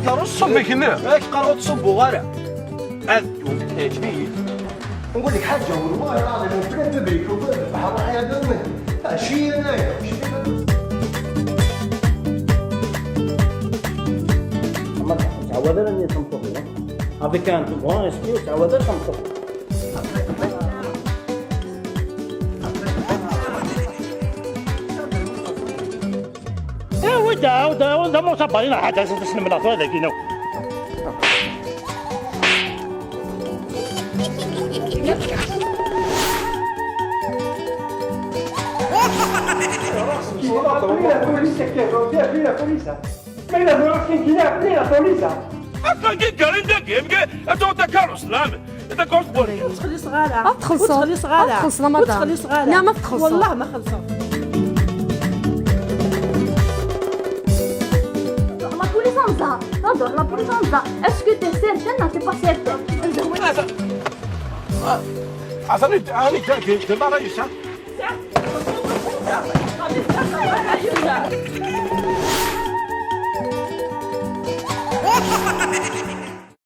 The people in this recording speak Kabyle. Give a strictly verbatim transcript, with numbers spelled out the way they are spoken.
Taruṣ ṣṣubb-ik-nni. Ak qqareɣ ur ttṣubbuɣ ara. Ad ddumt, teɛǧeb-iyi. Nqul lek ḥaǧa, والله العظيم، وفلان تبريك، وفلان البحر، راح يا دومه. عشية أنا، عشية. ما تعود أنا إني تنطق. Avec un grand esprit, تعود أنا تنطق. ايه، ودي عاود، عاود، ما صبرينا حاجة، زاد نسلم لا، هذا كينو. Fui la policía, que rodea, fui la policía. Mira, no, que quiere abrir la policía. Akka n-garen dagi, mge, ad taɣeḍ takeṛṛust, neɣ? Takeṛṛust n wurgaz. Ur ttxelliṣeɣ ara. Ad txellṣeḍ. Ur ttxelliṣeɣ ara. Ad txellṣeḍ, a madame. Ur ttxelliṣeɣ ara. La, ma txellṣeḍ. Wallah ma xellṣeɣ. La police en bas. Attends, la police en bas. Est-ce que t'es certaine ou t'es pas certaine? Attends, attends, attends, attends, attends, attends, attends, attends, attends,